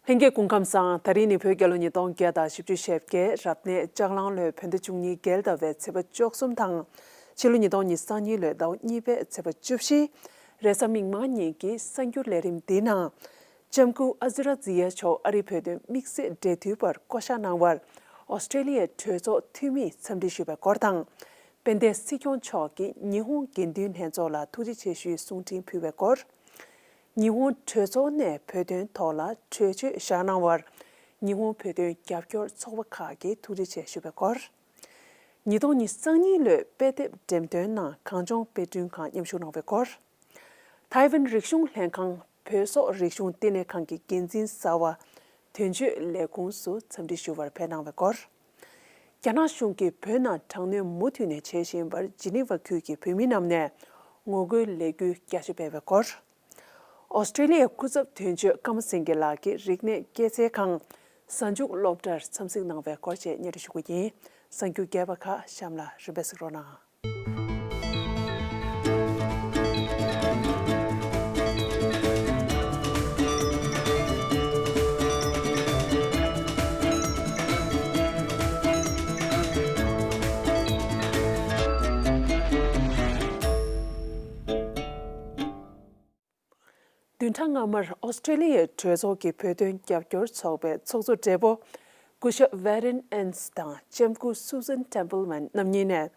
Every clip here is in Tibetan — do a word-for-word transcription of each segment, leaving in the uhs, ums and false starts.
ལྷན་རྒྱས་སྐུ་ཁམས་བཟང་། ད་རིང་ནི་བོད་རྒྱལ་ལོ་ཉིས་སྟོང་བརྒྱ་དང་བཞི་བཅུ་ཞེ་བརྒྱད། རབ་གནས་ལྕགས་གླང་ལོའི་བོད་ཟླ་བཅུ་གཉིས་རྒྱལ་ཟླ་བའི་ཚེས་པ་བཅུ་གསུམ་དང་། ཕྱི་ལོ་ཉིས་སྟོང་ཉི་ཤུ་རྩ་གཉིས་ལོའི་ཟླ་བ་གཉིས་པའི་ཚེས་པ་བཅུ་བཞི། རེས་གཟའ་མིག་དམར་ཉིན་གྱི་གསར་འགྱུར་ལས་རིམ་འདིའི་ནང་། ལྕམ་སྐུ་ཨ་ཛི་ར་ཛི་ཡ་མཆོག་ཨ་རིའི་བོད་དོན་དམིགས་བསལ་འབྲེལ་མཐུད་པར་བསྐོ་གཞག་གནང་བར། ཨོ་སི་ཀྲེ་ལི་ཡའི་གྲོས་ཚོགས་འཐུས་མིས་འཚམས་འདྲི་ཞུས་པའི་སྐོར་དང་། དཔལ་ལྡན་སྲིད་སྐྱོང་མཆོག་གིས་ཉི་ཧོང་དགེ་འདུན་ལྷན་ཚོགས་ལ་ཐུགས་རྗེ་ཆེ་ཞུའི་གསུང་འཕྲིན་ཕུལ་བའི་སྐོར། ཉི་ཧོང་གྲོས་ཚོགས་ནས་བོད་དོན་ཐོག་ལ་གྲོས་ཆོད་བཞག་གནང་བར། ཉི་ཧོང་བོད་དོན་རྒྱབ་སྐྱོར་ཚོགས་པ་ཁག་གིས་ཐུགས་རྗེ་ཆེ་ཞུ་བའི་སྐོར། ཉིས་སྟོང་ཉི་ཤུ་རྩ་གཉིས་ལོའི་དཔེ་དེབ་འགྲེམས་སྟོན་ནང་གངས་ལྗོངས་དཔེ་སྐྲུན་ཁང་མཉམ་ཞུགས་གནང་བའི་སྐོར། ཐའེ་ཝན་རིག་གཞུང་ལྷན་ཁང་བོད་སོག་རིག་གཞུང་བསྟི་གནས་ཁང་གི་འགན་འཛིན་གསར་པ་དོན་གཅོད་ལས་ཁུངས་སུ་འཚམས་འདྲི་ཞུ་བར་ཕེབས་གནང་བའི་སྐོར། རྒྱ་ནག་གཞུང་གིས་བོད་ནང་དྲག་གནོན་མུ་མཐུད་ནས་བྱེད་བཞིན་པར་ཇི་ནི་ཝ་ཁུལ་གྱི་བོད་མི་རྣམས་ནས་ངོ་རྒོལ་ལས་འགུལ་རྒྱ་ཆེ་སྤེལ་བའི་སྐོར། ཨོ་སི་ཀྲེ་ལི་ཡའི་སྐུ་ཚབ་དོན་གཅོད་ཀརྨ་སེང་གེ་ལགས་ཀྱིས་རིག་གནས་སྐྱེད་ཚལ་ཁང་གཟའ་མཇུག་སློབ་གྲྭར་འཚམས་གཟིགས་གནང་བའི་སྐོར་བཅས་སྙན་སྒྲོན་ཞུ་རྒྱུ་ཡིན། གསར་འགྱུར་རྒྱས་པ་ཁག་གཤམ་ལ་རིམ་པས་གཟིགས་རོགས་གནང་། བདུན་ཕྲག་སྔ་མར་ཨོ་སི་ཀྲེ་ལི་ཡའི་གྲོས་ཚོགས་ཀྱི་བོད་དོན་རྒྱབ་སྐྱོར་ཚོགས་པའི་ཚོགས་གཙོ་སྦྲེལ་པོ། སྐུ་ཞབས་ཝེ་རེན་ཨེན་སི་དང་ལྕམ་སྐུ་སུ་ཟན་ཊེམ་པལ་མན་རྣམ་གཉིས་ནས།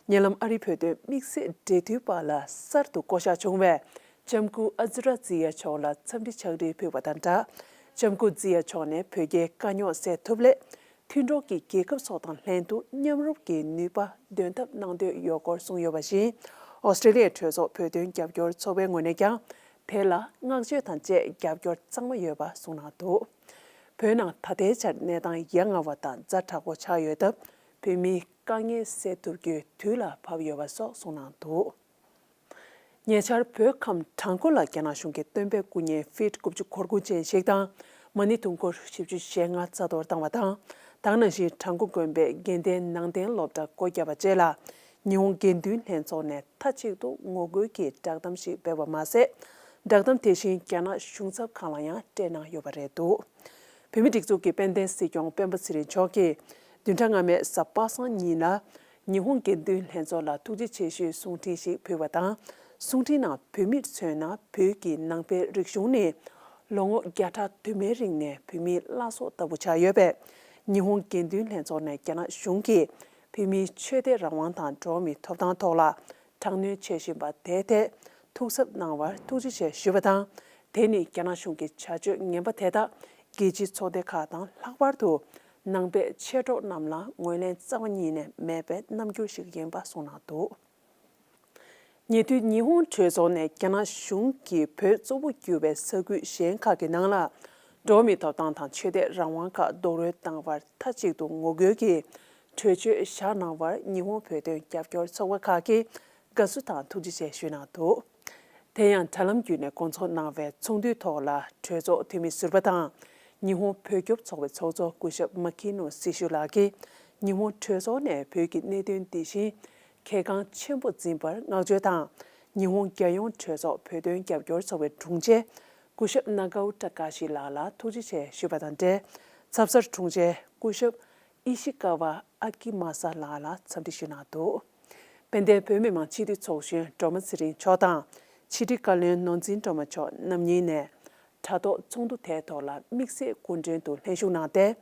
ཉེ་ལམ་ཨ་རིའི་བོད་དོན་དམིགས་བསལ་འབྲེལ་མཐུད་པ་ལ་གསར་དུ་བསྐོ་གཞག་བྱུང་བའི་ལྕམ་སྐུ་ཨ་ཛི་ར་ཛི་ཡ་མཆོག་ལ་འཚམས་འདྲི་ཕྱག་བྲིས་ཕུལ་བ་དང་སྦྲགས། ལྕམ་སྐུ་ཛི་ཡ་མཆོག་ནས་བོད་རྒྱའི་དཀའ་རྙོག་སེལ་ཐུབ་སླད། མཐུན་གྲོགས་ཀྱི་རྒྱལ་ཁབ་སོགས་དང་ལྷན་དུ་མཉམ་རུབ་ཀྱི་ནུས་པ་འདོན་ཐབས་གནང་འདོད་ཡོད་སྐོར་གསུངས་ཡོད་པ་བཞིན། ཨོ་སི་ཀྲེ་ལི་ཡའི་གྲོས་ཚོགས་བོད་དོན་རྒྱབ་སྐྱོར་ཚོགས་པའི་ངོས་ནས་ཀྱང་དེ་ལ་བསྔགས་བརྗོད་དང་བཅས་རྒྱབ་སྐྱོར་གཙང་མ་ཡོད་པ་གསུངས་གནང་འདུག་བོད་ནང་ད་ལྟའི་ཆར་གནས་སྟངས་ཡ་ང་བ་དང་ཛ་དྲག་པོ་ཆགས་ཡོད་སྟབས། བོད་མིའི་དཀའ་ངལ་སེལ་ཐུབ་རྒྱུའི་དུས་ལ་བབ་ཡོད་པ་སོགས་གསུངས་གནང་འདུག་ཉེ་ཆར་བོད་ཁམས་བྲག་འགོ་ལ་རྒྱ་ནག་གཞུང་གིས་སྟོན་པའི་སྐུ་བརྙན་ཕིཊ་དགུ་བཅུ་གོ་དགུ་ཅན་ཞིག་དང་། མ་ཎི་དུང་འཁོར་བཞི་བཅུ་ཞེ་ལྔ་རྩ་གཏོར་བཏང་བ་དང་། ད་ག་ནང་བཞིན་བྲག་འགོ་དགོན་པའི་དགེ་ལྡན་ནང་རྟེན་སློབ་གྲྭ་སྒོ་བརྒྱབ་པ་བཅས་ལ། ཉི་ཧོང་དགེ་འདུན་ལྷན་ཚོགས་ནས་མཐའ་གཅིག་ཏུ་ངོ་རྒོལ་གྱི་བསྒྲགས་གཏམ་ཞིག་སྤེལ་བ་མ་ཟད། བསྒྲགས་གཏམ་དེ་བཞིན་རྒྱ་ནག་གཞུང་ཚབ་ཁང་ལ་ཡང་སྤྲད་གནང་ཡོད་པ་རེད་འདུག་བོད་མིའི་སྒྲིག་འཛུགས་ཀྱི་དཔལ་ལྡན་སྲིད་སྐྱོང་སྤེན་པ་ཚེ་རིང་མཆོག་གིས། བདུན་ཕྲག་སྔ་མའི་གཟའ་པ་སངས་ཉིན་ལ། ཉི་ཧོང་དགེ་འདུན་ལྷན་ཚོགས་ལ་ཐུགས་རྗེ་ཆེ་ཞུའི་གསུང་འཕྲིན་ཞིག་ཕུལ་བ་དང་། གསུང་འཕྲིན་ནང་བོད་མིར་མཚོན་ན་བོད་ཀྱི་ནང་པའི་རིག་གཞུང་ནི། ལོ་ངོ་བརྒྱ་ཕྲག་དུ་མའི་རིང་ནས་བོད་མིའི་བླ་སྲོག་ལྟ་བུ་ཆགས་ཡོད་པས། ཉི་ཧོང་དགེ་འདུན་ལྷན་ཚོགས་ནས་རྒྱ་ནག་གཞུང་གིས་བོད་མིའི་ཆོས་དད་རང་དབང་དང་འགྲོ་བ་མིའི་ཐོབ་ཐང་ཐོག་ལ་དྲག་གནོན་བྱེད་བཞིན་པ་དེའི་ཐད་ཐུགས་གཟབ་གནང་བར་ཐུགས་རྗེ་ཆེ་ཞུས་པ་དང་། དེ་ནི་རྒྱ་ནག་གཞུང་གི་བྱ་སྤྱོད་ངན་པ་དེ་དག་རྒྱལ་སྤྱིའི་ཚོགས་སྡེ་ཁག་དང་ལྷག་པར་དུ་ནང་པའི་མཆེད་གྲོགས་རྣམས་ལ་ངོས་ལེན་རྩ་བ་ཉིད་ནས་མེད་པའི་རྣམ་འགྱུར་ཞིག་ཡིན་པ་གསུངས་གནང་འདུག་ཉེ་དུས་ཉི་ཧོང་གྲོས་ཚོགས་ནས་རྒྱ་ནག་གཞུང་གིས་བོད་གཙོ་བོ་གྱུར་པའི་ས་ཁུལ་གཞན་ཁག་གི་ནང་ལ་འགྲོ་བ་མིའི་ཐོབ་ཐང་དང་ཆོས་དད་རང་དབང་ཁག་རྡོག་རོལ་བཏང་བར་མཐའ་གཅིག་ཏུ་ངོ་རྒོལ་གྱི་གྲོས་ཆོད་བཞག་གནང་བར་ཉི་ཧོང་བོད་དོན་རྒྱབ་སྐྱོར་ཚོགས་པ་ཁག་གིས་དགའ་བསུ་དང་ཐུགས་རྗེ་ཆེ་ཞུས་གནང་འདུག་དེ་ཡང་དྲ་ལམ་བརྒྱུད་ནས་འགོ་འཛུགས་གནང་བའི་ཚོགས་འདུའི་ཐོག་ལ་གྲོས་ཚོགས་འཐུས་མི་ཟུར་པ་དང་། ཉི་ཧོང་བོད་སྐྱོབ་ཚོགས་པའི་ཚོགས་གཙོ་སྐུ་ཞབས་མ་ཁི་ནོ་སི་ཤུ་ལགས་ཀྱིས་ཉི་ཧོང་གྲོས་ཚོགས་ནས་བོད་ཀྱི་གནད་དོན་འདི་བཞིན་གལ་འགངས་ཆེན་པོ་འཛིན་པར་བསྔགས་བརྗོད་དང་། ཉི་ཧོང་རྒྱལ་ཡོངས་གྲོས་ཚོགས་བོད་དོན་རྒྱབ་སྐྱོར་ཚོགས་པའི་དྲུང་ཆེ་སྐུ་ཞབས་ནཱ་གའོ་ཏྲ་ཀ་ཤི་ལགས་ལ་ཐུགས་རྗེ་ཆེ་ཞུས་པ་དང་འབྲེལ། ཚབ་གསར་དྲུང་ཆེ་སྐུ་ཞབས་ཨི་ཤི་ཀ་ཝ་ཨ་ཀི་མ་ས་ལགས་ལ་འཚམས་འདྲི་ཞུས་གནང་འདུག་དཔལ་ལྡན་བོད་མི་མང་སྤྱི་འཐུས་ཚོགས་གཞོན་སྒྲོལ་མ་ཚེ་རིང་མཆོག་དང་། ཕྱི་དྲིལ་བཀའ་བློན་ནོར་འཛིན་སྒྲོལ་མ་མཆོག་རྣམ་གཉིས་ནས། དྲ་ཐོག་ཚོགས་འདུ་དེའི་ཐོག་ལ་དམིགས་བསལ་སྐུ་མགྲོན་དུ་ལྷན་ཞུགས་གནང་སྟེ།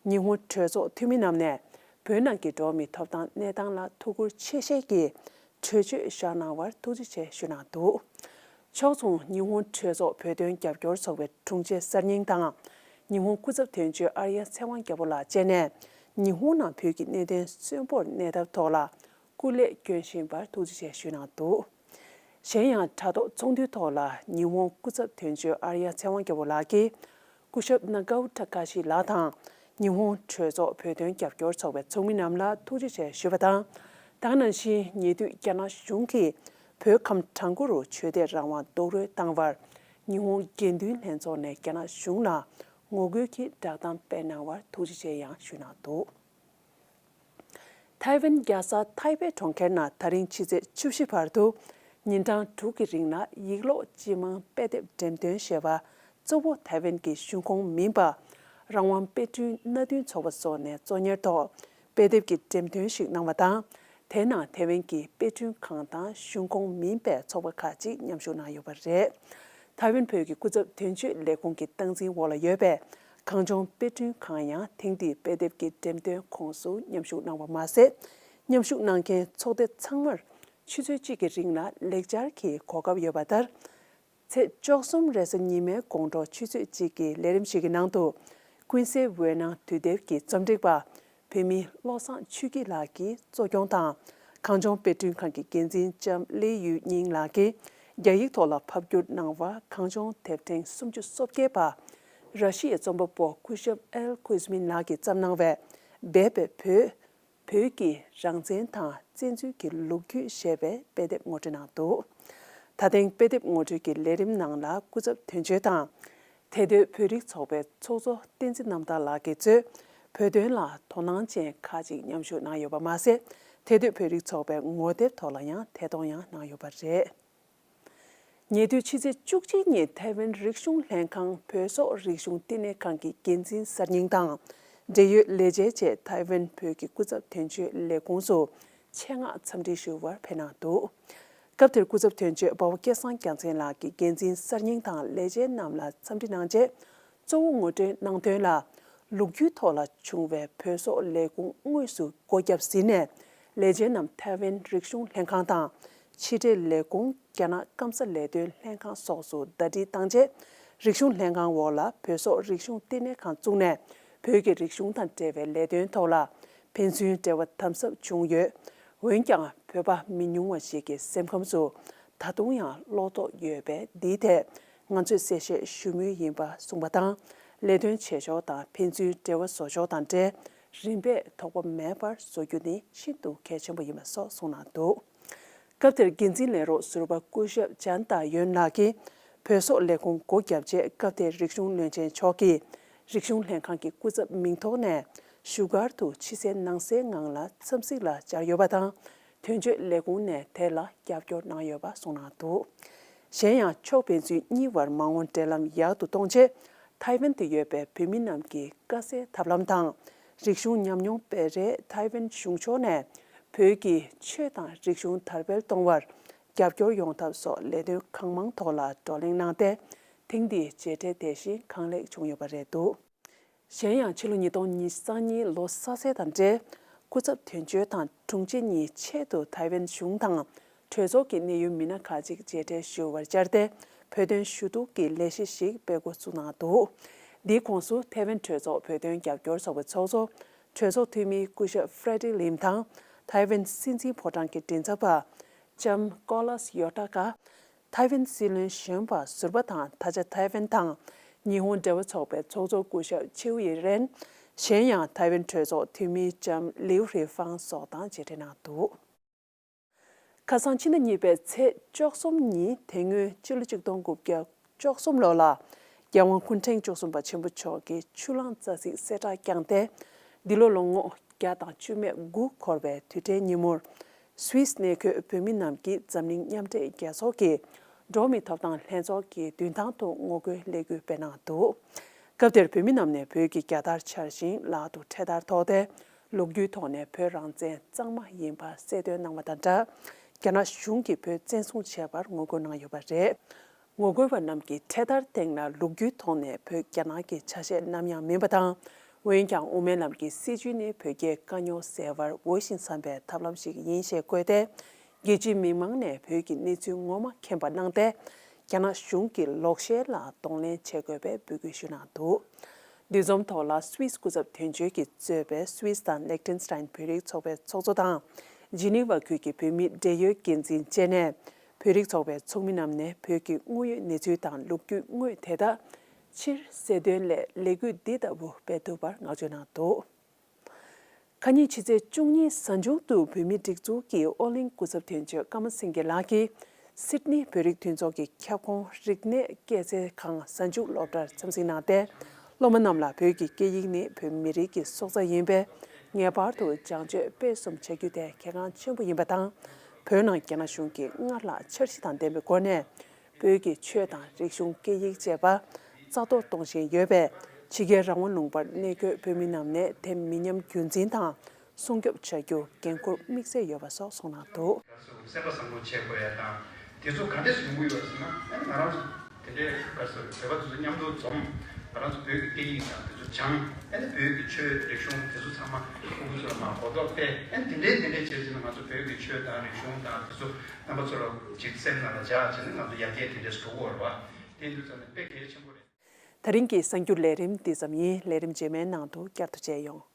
ཉི་ཧོང་གྲོས་ཚོགས་འཐུས་མི་རྣམས་ནས་བོད་ནང་གི་འགྲོ་བ་མིའི་ཐོབ་ཐང་གནས་སྟངས་ལ་ཐུགས་ཁུར་ཆེ་བཞེས་ཀྱིས་གྲོས་ཆོད་བཞག་གནང་བར་ཐུགས་རྗེ་ཆེ་ཞུས་གནང་འདུག་ཕྱོགས་མཚུངས་ཉི་ཧོང་གྲོས་ཚོགས་བོད་དོན་རྒྱབ་སྐྱོར་ཚོགས་པའི་དྲུང་ཆེ་གསར་རྙིང་དང་། ཉི་ཧོང་སྐུ་ཚབ་དོན་གཅོད་ཨར་ཡ་ཚེ་དབང་རྒྱལ་པོ་ལགས་བཅས་ནས་ཉི་ཧོང་ནང་བོད་ཀྱི་གནད་དོན་གསོན་པོར་གནས་ཐབས་ཐོག་ལ་སྐུ་ལས་བསྐྱོན་བཞིན་པར་ཐུགས་རྗེ་ཆེ་ཞུས་གནང་འདུག་གཞན་ཡང་དྲ་ཐོག་ཚོགས་འདུའི་ཐོག་ལ་ཉི་ཧོང་སྐུ་ཚབ་དོན་གཅོད་ཨར་ཡ་ཚེ་དབང་རྒྱལ་པོ་ལགས་ཀྱིས་སྐུ་ཞབས་ནཱ་གའོ་ཏྲ་ཀ་ཤི་ལགས་དང་ཉི་ཧོང་གྲོས་ཚོགས་བོད་དོན་རྒྱབ་སྐྱོར་ཚོགས་པའི་ཚོགས་མི་རྣམས་ལ་ཐུགས་རྗེ་ཆེ་ཞུས་པ་དང་། ད་ག་ནང་བཞིན་ཉེ་དུས་རྒྱ་ནག་གཞུང་གིས་བོད་ཁམས་བྲག་འགོ་རུ་ཆོས་དད་རང་དབང་རྡོག་རོལ་བཏང་བར་ཉི་ཧོང་དགེ་འདུན་ལྷན་ཚོགས་ནས་རྒྱ་ནག་གཞུང་ལ་ངོ་རྒོལ་གྱི་བསྒྲགས་གཏམ་སྤེལ་གནང་བར་ཐུགས་རྗེ་ཆེ་ཡང་ཞུས་གནང་འདུག་ཐའེ་ཝན་རྒྱལ་ས་ཐའེ་པེ་གྲོང་ཁྱེར་ནང་ད་རིང་ཕྱི་ཚེས་བཅུ་བཞི་བར་དུ་ཉིན་གྲངས་དྲུག་གི་རིང་ལ་ཡིག་ལོག་སྤྱི་དམངས་དཔེ་དེབ་འགྲེམས་སྟོན་ཞེས་པ་ གཙོ་བོ་ཐའེ་ཝན་གྱི་གཞུང་ཁོངས་མིན་པ། རང་དབང་དཔེ་སྐྲུན་མནའ་མཐུན་ཚོགས་པ་སོགས་ནས་གཙོ་གཉེར་ཐོག་དཔེ་དེབ་ཀྱི་འགྲེམས་སྟོན་ཞིག་གནང་བ་དང་། དེའི་ནང་ཐའེ་ཝན་གྱི་དཔེ་སྐྲུན་ཁང་དང་གཞུང་ཁོངས་མིན་པའི་ཚོགས་པ་ཁག་ཅིག་མཉམ་ཞུགས་གནང་ཡོད་པ་རེད། ཐའེ་ཝན་བོད་ཀྱི་སྐུ་ཚབ་དོན་གཅོད་ལས་ཁུངས་ཀྱི་སྟངས་འཛིན་འོག་ལ་ཡོད་པའི་གངས་ལྗོངས་དཔེ་སྐྲུན་ཁང་ཡང་ཐེངས་འདིའི་དཔེ་དེབ་ཀྱི་འགྲེམས་སྟོན་ཁོངས་སུ་མཉམ་ཞུགས་གནང་བ་མ་ཟད། མཉམ་ཞུགས་གནང་མཁན་ཚོགས་སྡེ་ཚང་མར་ཆུ་ཚོད་གཅིག་གི་རིང་ལ་ལེགས་སྦྱར་གྱི་གོ་སྐབས་ཡོད་པ་ལྟར། ཚེས་བཅུ་གསུམ་རེས་གཟའ་ཉི་མའི་དགོང་དྲོ་ཆུ་ཚོད་གཅིག་གི་ལས་རིམ་ཞིག་གི་ནང་དུ། ཀུན་གསལ་འོད་སྣང་དུས་དེབ་ཀྱི་རྩོམ་སྒྲིག་པ། བོད་མི་བློ་བཟང་ཆོས་སྐྱིད་ལགས་ཀྱིས་གཙོ་སྐྱོང་དང་། གངས་ལྗོངས་དཔེ་སྐྲུན་ཁང་གི་འགན་འཛིན་ལྕམ་ལི་ཡུས་སྙིང་ལགས་ཀྱིས་རྒྱ་ཡིག་ཐོག་ལ་ཕབ་བསྒྱུར་གནང་བ། གངས་ལྗོངས་དེབ་ཕྲེང་སུམ་ཅུ་སོ་བརྒྱད་པ། ར་ཤི་ཡའི་རྩོམ་པ་པོ་སྐུ་ཞབས་ཨེལ་ཁུ་ཛ་མིན་ལགས་ཀྱིས་བརྩམས་གནང་བའི་སྦས་པའི་བོད། བོད་ཀྱི་རང་བཙན་དང་བཙན་འཛུལ་གྱི་ལོ་རྒྱུས་ཞེས་པའི་དཔེ་དེབ་ངོ་སྤྲོད་གནང་འདུག་ད་ཐེངས་དཔེ་དེབ་ངོ་སྤྲོད་ཀྱི་ལས་རིམ་ནང་ལ་སྐུ་ཚབ་དོན་གཅོད་དང་། ཐེ་སྡོད་བོད་རིགས་ཚོགས་པའི་ཚོགས་གཙོ་བསྟན་འཛིན་རྣམ་དག་ལགས་ཀྱིས་གཙོས་བོད་དོན་ལ་དོ་སྣང་ཅན་ཁག་ཅིག་མཉམ་ཞུགས་གནང་ཡོད་པ་མ་ཟད། ཐེ་སྡོད་བོད་རིགས་ཚོགས་པའི་ངོ་དེབ་ཐོག་ལ་ཡང་ཐད་གཏོང་ཡང་གནང་ཡོད་པ་རེད། ཉེ་དུས་ཕྱི་ཚེས་བཅུ་གཅིག་ཉིན་ཐའེ་ཝན་རིག་གཞུང་ལྷན་ཁང་བོད་སོག་རིག་གཞུང་བསྟི་གནས་ཁང་གི་འགན་འཛིན་གསར་རྙིང་དང་། འབྲེལ་ཡོད་ལས་བྱེད་བཅས་ཐའེ་ཝན་བོད་ཀྱི་སྐུ་ཚབ་དོན་གཅོད་ལས་ཁུངས་སུ་ཆེད་མངགས་འཚམས་འདྲི་ཞུ་བར་ཕེབས་གནང་འདུག་སྐབས་དེར་སྐུ་ཚབ་དོན་གཅོད་འབའ་བ་སྐལ་བཟང་རྒྱལ་མཚན་ལགས་ཀྱིས་འགན་འཛིན་གསར་རྙིང་དང་ལས་བྱེད་རྣམས་ལ་འཚམས་འདྲི་གནང་རྗེས། གཙོ་བོ་ངོ་སྤྲོད་གནང་དོན་ལ། ལོ་རྒྱུས་ཐོག་ལ་བྱུང་བའི་བོད་སོག་ལས་ཁུངས་དངོས་སུ་སྒོ་བརྒྱབ་ཟིན་ནས། ལས་བྱེད་རྣམས་ཐའེ་ཝན་རིག་གཞུང་ལྷན་ཁང་དང་། ཕྱི་འབྲེལ་ལས་ཁུངས། རྒྱ་ནག་སྐམ་ས་ལས་དོན་ལྷན་ཁང་སོགས་སུ་ཟླ་སྒྲིལ་བཏང་རྗེས། རིག་གཞུང་ལྷན་ཁང་འོག་ལ་བོད་སོག་རིག་གཞུང་བསྟི་གནས་ཁང་བཙུགས་ནས། བོད་ཀྱི་རིག་གཞུང་དང་འབྲེལ་བའི་ལས་དོན་ཐོག་ལ་ཕན་ཚུན་འབྲེལ་བ་དམ་ཟབ་བྱུང་ཡོད། འོན་ཀྱང་། བོད་པ་མི་ཉུང་བ་ཞིག་གི་སེམས་ཁམས་སུ་ད་དུང་ཡང་བློ་དོགས་ཡོད་པས། འདིའི་ཐད་ང་ཚོས་གསལ་བཤད་ཞུ་མུས་ཡིན་པ་གསུངས་པ་དང་། ལས་དོན་བྱེད་ཕྱོགས་དང་ཕན་ཚུན་འབྲེལ་བ་བཟོ་ཕྱོགས་དང་འབྲེལ། རིམ་པས་དོགས་པ་མེད་པར་བཟོ་རྒྱུ་ནི་ཤིན་ཏུ་གལ་ཆེན་པོ་ཡིན་པ་སོགས་གསུངས་གནང་འདུག་སྐབས་དེར་འགན་འཛིན་ལས་རོགས་ཟུར་པ་སྐུ་ཞབས་ཅན་ཏཱ་ཡོན་ལགས་ཀྱིས། བོད་སོག་ལས་ཁུངས་སྒོ་བརྒྱབ་རྗེས། སྐབས་དེར་རིག་གཞུང་བློན་ཆེན་མཆོག་གིས། རིག་གཞུང་ལྷན་ཁང་གི་སྐུ་ཚབ་མིང་ཐོག་ནས། བཞུགས་སྒར་དུ་ཕྱི་གསལ་ནང་གསལ་ངང་ལ་འཚམས་གཟིགས་ལ་བཅར་ཡོད་པ་དང་། དོན་གཅོད་ལས་ཁུངས་ནས་དེ་ལ་རྒྱབ་སྐྱོར་གནང་ཡོད་པ་གསུངས་གནང་འདུག་གཞན་ཡང་། ཕྱོགས་ཕན་ཚུན་གཉིས་བར་མ་འོངས་འབྲེལ་ལམ་ཡག་ཏུ་གཏོང་ཆེད། ཐའེ་ཝན་དུ་ཡོད་པའི་བོད་མི་རྣམས་ཀྱི་དཀའ་སེལ་ཐབས་ལམ་དང་། རིག་གཞུང་ཉམས་མྱོང་སྤེལ་རེས། ཐའེ་ཝན་གཞུང་ཕྱོགས་ནས་བོད་ཀྱི་ཆོས་དང་རིག་གཞུང་དར་སྤེལ་གཏོང་བར་རྒྱབ་སྐྱོར་ཡོང་ཐབས་སོགས་ལས་དོན་གང་མང་ཐོག་ལ་བགྲོ་གླེང་གནང་སྟེ། ཐེངས་འདིའི་མཇལ་འཕྲད་དེ་བཞིན་གང་ལེགས་བྱུང་ཡོད་པ་རེད་འདུག་གཞན་ཡང་། ཕྱི་ལོ་ཉིས་སྟོང་ཉི་ཤུ་རྩ་གཉིས་ལོ་གསར་ཚེས་དང་འབྲེལ། སྐུ་ཚབ་དོན་གཅོད་དང་དྲུང་ཆེ་གཉིས་ཆེད་དུ་ཐའེ་ཝན་གཞུང་དང་གྲོས་ཚོགས་ཀྱི་གནད་ཡོད་མི་སྣ་ཁག་ཅིག་མཇལ་འཕྲད་ཞུ་བར་བཅར་ཏེ། བོད་དོན་ཞུ་གཏུག་གི་ལས་གཞི་ཞིག་སྤེལ་འགོ་བཙུགས་གནང་འདུག་འདིའི་ཁོངས་སུ་ཐའེ་ཝན་གྲོས་ཚོགས་བོད་དོན་རྒྱབ་སྐྱོར་ཚོགས་པའི་ཚོགས་གཙོ། གྲོས་ཚོགས་འཐུས་མི་སྐུ་ཞབས་ཧྥྲེ་ཌི་ལིམ་དང་། ཐའེ་ཝན་སྲིད་འཛིན་ཕོ་བྲང་གི་མགྲིན་ཚབ་པ། ལྕམ་ཀོ་ལཱས་ཡོ་ཏཱ་ཀ་ཐའེ་ཝན་སྲིད་བློན་གཞོན་པ་ཟུར་པ་དང་། ད་ཆ་ཐའེ་ཝན་དང་ཉི་ཧོང་འབྲེལ་བ་ཚོགས་པའི་ཚོགས་གཙོ་སྐུ་ཞབས་ཆིའུ་ཡི་རེན། གཞན་ཡང་། ཐའེ་ཝན་གྲོས་ཚོགས་འཐུས་མི་ལྕམ་ལིའུ་ཧྲི་ཧྥང་སོགས་དང་མཇལ་འཕྲད་གནང་འདུག་ཁ་སང་ཕྱི་ཟླ་གཉིས་པའི་ཚེས་བཅུ་གསུམ་ཉིན། དེ་སྔོན་ཕྱི་ལོ་ཆིག་སྟོང་དགུ་བརྒྱ་བཅུ་གསུམ་ལོ་ལ། རྒྱལ་དབང་སྐུ་ཕྲེང་བཅུ་གསུམ་པ་ཆེན་པོ་མཆོག་གིས་ཆུ་གླང་རྩ་གཟིགས་གསལ་བསྒྲགས་བསྐྱངས་ཏེ། འདི་ལོ་ལོ་ངོ་བརྒྱ་དང་བཅུ་མེད་དགུ་འཁོར་བའི་དུས་དྲན་ཉིན་མོར། སུད་སི་གནས་འཁོད་བོད་མི་རྣམས་ཀྱིས་འཛམ་གླིང་མཉམ་འབྲེལ་རྒྱལ་ཚོགས་ཀྱི་འགྲོ་བ་མིའི་ཐོབ་ཐང་ལྷན་ཚོགས་ཀྱི་མདུན་ཐང་དུ་ངོ་རྒོལ་ལས་འགུལ་སྤེལ་གནང་འདུག་སྐབས་དེར་བོད་མི་རྣམས་ནས་བོད་ཀྱི་རྒྱལ་དར་འཕྱར་ཞིང་ལག་ཏུ་འཕྲེད་དར་ཐོགས་ཏེ། ལོ་རྒྱུས་ཐོག་ནས་བོད་རང་བཙན་གཙང་མ་ཡིན་པ་གསལ་སྟོན་གནང་བ་དང་སྦྲགས། རྒྱ་ནག་གཞུང་གིས་བོད་བཙན་བཟུང་བྱས་པར་ངོ་རྒོལ་གནང་ཡོད་པ་རེད། ངོ་རྒོལ་བ་རྣམས་ཀྱིས་འཕྲེད་དར་སྟེང་ལ་ལོ་རྒྱུས་ཐོག་ནས་བོད་རྒྱ་ནག་གི་ཆ་ཤས་ནམ་ཡང་མིན་པ་དང་། འོན་ཀྱང་། དབུ་མའི་ལམ་གྱི་སྲིད་བྱུས་ནི་བོད་རྒྱའི་དཀའ་རྙོག་སེལ་བར་འོས་ཤིང་འཚམ་པའི་ཐབས་ལམ་ཞིག་ཡིན་ཞེས་བཀོད་དེ། རྒྱལ་སྤྱིའི་མི་མང་ནས་བོད་ཀྱི་གནས་ཚུལ་ངོ་མ་མཁྱེན་པ་གནང་སྟེ། རྒྱ་ནག་གཞུང་གི་ལོག་བཤད་ལ་གདོང་ལེན་བྱེད་དགོས་པའི་འབོད་སྐུལ་ཞུས་གནང་འདུག་འདུ་འཛོམས་ཐོག་ལ་སུད་སི་སྐུ་ཚབ་དོན་གཅོད་ཀྱིས་གཙོས་པའི་སུད་སི་དང་ལེག་ཏེན་སི་ཏན་བོད་རིགས་ཚོགས་པའི་ཚོགས་གཙོ་དང་། ཇི་ནི་ཝ་ཁུལ་གྱི་བོད་མིའི་འབྲེལ་ཡོད་འགན་འཛིན་བཅས་ནས། བོད་རིགས་ཚོགས་པའི་ཚོགས་མི་རྣམས་ནས་བོད་ཀྱི་དངོས་ཡོད་གནས་ཚུལ་དང་ལོ་རྒྱུས་དངོས་དེ་དག་ཕྱིར་གསལ་སྟོན་སླད་ལས་འགུལ་འདི་ལྟ་བུ་སྤེལ་ཐུབ་པར་བསྔགས་བརྗོད་གནང་འདུག་ཁ་ཉིན་ཕྱི་ཚེས་བཅུ་གཉིས་གཟའ་མཇུག་ཏུ་བོད་མིའི་སྒྲིག་འཛུགས་ཀྱི་ཨོ་གླིང་སྐུ་ཚབ་དོན་གཅོད་ཀརྨ་སེང་གེ་ལགས་ཀྱིས། སིད་ནི་བོད་རིགས་མཐུན་ཚོགས་ཀྱི་ཁྱབ་ཁོངས་རིག་གནས་སྐྱེད་ཚལ་ཁང་གཟའ་མཇུག་སློབ་གྲྭར་འཚམས་གཟིགས་གནང་སྟེ། སློབ་མ་རྣམས་ལ་བོད་ཀྱི་སྐད་ཡིག་ནི་བོད་མི་རིགས་ཀྱི་སྲོག་རྩ་ཡིན་པས། ངེས་པར་དུ་སྦྱང་སྤྱོད་སྤེལ་གསུམ་བྱ་རྒྱུ་དེ་གལ་འགངས་ཆེན་པོ་ཡིན་པ་དང་། བོད་ནང་རྒྱ་ནག་གཞུང་གིས་སྔར་ལྷག་འཆར་གཞི་དང་ལྡན་པའི་སྒོ་ནས། བོད་ཀྱི་ཆོས་དང་རིག་གཞུང་སྐད་ཡིག་བཅས་པ། རྩ་གཏོར་གཏོང་བཞིན་ཡོད་པས། ཕྱི་རྒྱལ་རང་དབང་ལུང་པར་གནས་འཁོད་བོད་མི་རྣམས་ནས་དེ་མི་ཉམས་རྒྱུན་འཛིན་དང་སྲུང་སྐྱོབ་བྱ་རྒྱུ་འགན་འཁུར་དམིགས་བསལ་ཡོད་པ་སོགས་གསུངས་གནང་འདུག། སེམས་པ་བཟང་པོ་བྱེད་དགོས་ཡ་དང་། དེ་ཚོ་ག་འདྲས་སེ་ཡོང་གི་ཡོད་ཟེར་ན། ཨ་ནི་ང་རང་ཚོ་དེ་འདྲའི་ག་ཟེར་བོད་པ་དེ་ཚོ་མཉམ་དུ་འཛོམས། ང་རང་ཚོ་བོད་ཀྱི་སྐད་ཡིག་དང་དེ་ཚོ་སྦྱངས། ཨ་ནི་བོད་ཀྱི་ཆོས་རིག་གཞུང་དེ་ཚོ་ཚང་མ་ཕྲུ་གུ་ཚོ་ལ་མར་གོ་རྟོགས་སྤེལ། ཨ་ནི་དེ་འདྲའི་དེ་འདྲའི་བྱས་ཟིན་ན་ང་ཚོ་བོད་ཀྱི་ཆོས་དང་རིག་གཞུང་དང་དེ་ཚོ་རྣམ་པ་ཚོ་ལ་ཅིག་སེམས་ནང་ལ་འཇགས་བྱས་ནས་ང་ཚོ་ཡར་རྒྱས་དེ་འདྲས་འགྲོ་གི་ཡོད་རེད་པ། དེ་འདུག་ཙང་ནས་དཔེ་གལ་ཆེན་པོ་རེད། ད་རིང་གི་གསར་འགྱུར་ལས་རིམ་འདི་ཙམ་ཡིན། ལས་རིམ་རྗེས་མའི་ནང་དུ་བསྐྱར་དུ་མཇལ་ཡོང་།